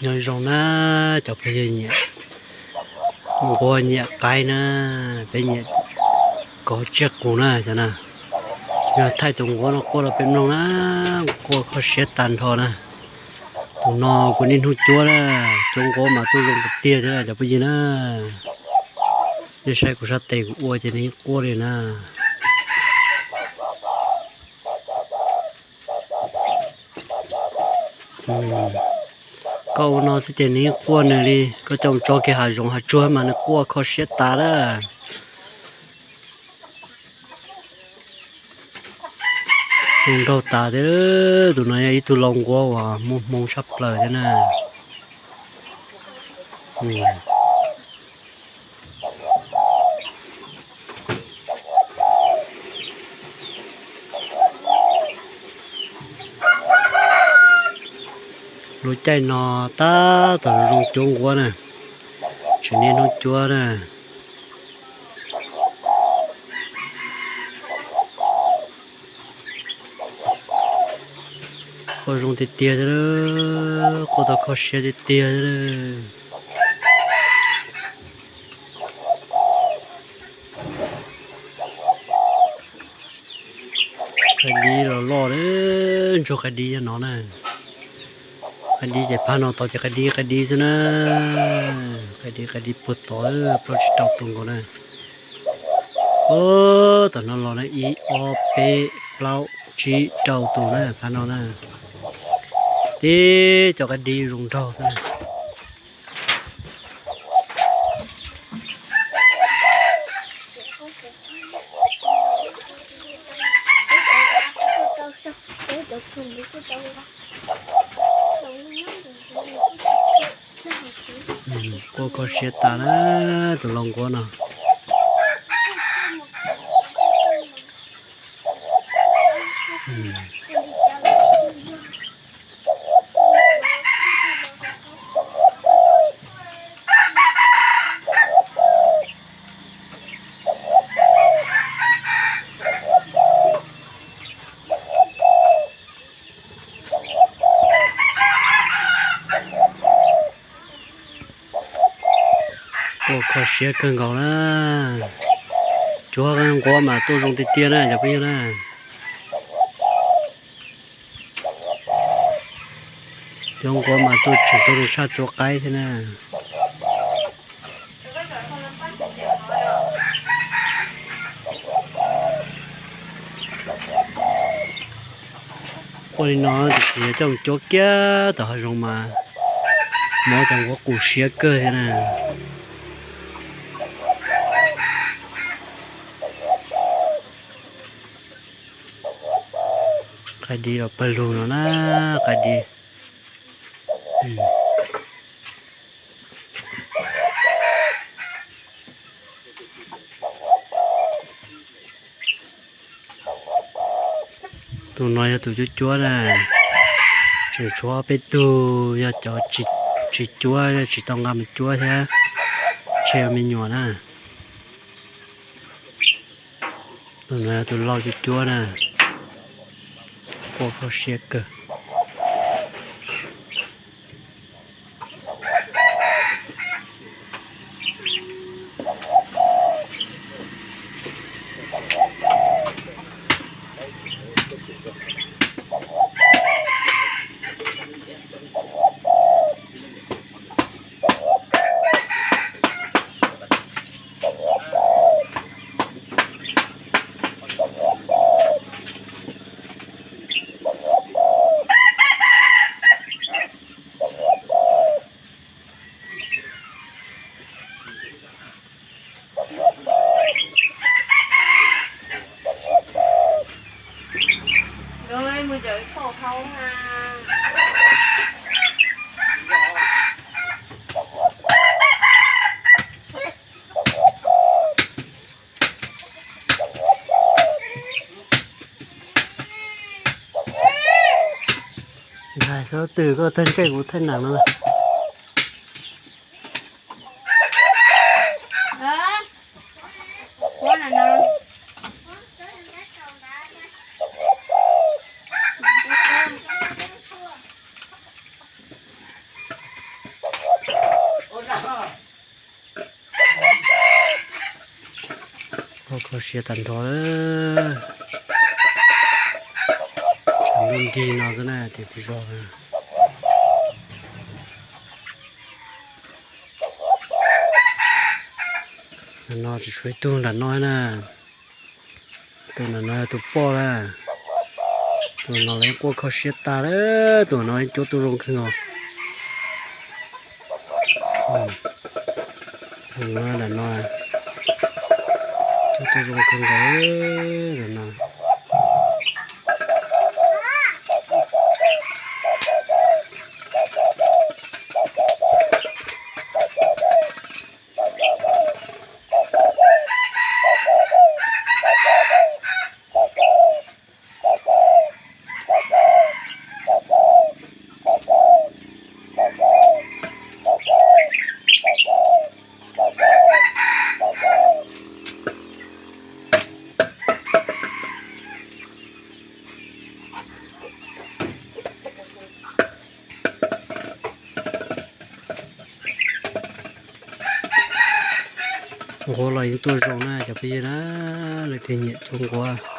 Nyob zoo na cov phooj ywg nyiam nquab nyiam qaib na, peb nyiam kov tsiaj qus na cov na. Yog thaij tus nquab no quaj rau peb mloog na, quaj kho siab tag nrho na. Tus no kuv niaj hnub cuab na, cuab nquab mas tuaj zoo tiag tiag thiab cov phooj ywg na. Nej saib kuv sab tes kuv ua ces nws yeej quaj li na. Koj ua no xwb ces nws yeej quaj nws li, koj coj mus tso kiag hav zoov hav tsuag mas nws quaj kho siab tas lawm. Zoo nraug tas thiab, tus no yog ib tug lau nquab uas muaj hmoo tshaj plaws thiab na. Lub caij no tab tom zoo cuab nquab na, tsis niaj hnub cuab na. Quaj zoo tiag tiag thiab, quaj tau kho siab tiag tiag thiab. Qaib dib los loj, ntsuag qaib dib nyob no na. Qaib dib ces phab no tod ces qaib dib qaib dib xwb na. Qaib dib qaib dib puag tod, plaub tsib rau tus nkaus na. Tom no los na ib ob peb plaub tsib rau tus na phab no na. Tib cov qaib dib zoo nraug xwb na. Quaj kho siab tas na, tus lau nquab no. Quaj kho siab kawg nkaus na. Cuab nquab mas tuaj zoo tiag tiag na cov phooj ywg na. Cuab nquab mas tuaj tseem tuaj zoo tshaj cuab qaib thiab na. Quaj li no tiam sis yog coj mus cuab kiag tom hav zoov mas muab cov nquab qus siab kawg thiab na. Qaib dib los pawg lug no na, qaib dib. Tus no yog tus cuab cuab na, tseem tshuav peb tug yog cov tsis cuab, tsis tau nqa mus cuab thiab, tshe ua me nyuam na. Tus no yog tus lau cuab cuab na, quaj kho siab kawg. Ntshai xyov twg koj thaij ntsej kuv thaij nees no. Kho siab tag nrho lawm. Tshuav lub nrig no xwb na ces kuv zog. Ntawm no tseem tshuav ib tug nram no na. Tus nram no yog tus poj na. Tus no los yeej quaj kho siab tag lawm, tus no yeej cuab tau zoo kawg nkaus. Tus no nram no cuab tau zoo kawg nkaus no. Nquab los yeej tuaj zoo na cov phooj ywg na, leej twg nyiam cuab nquab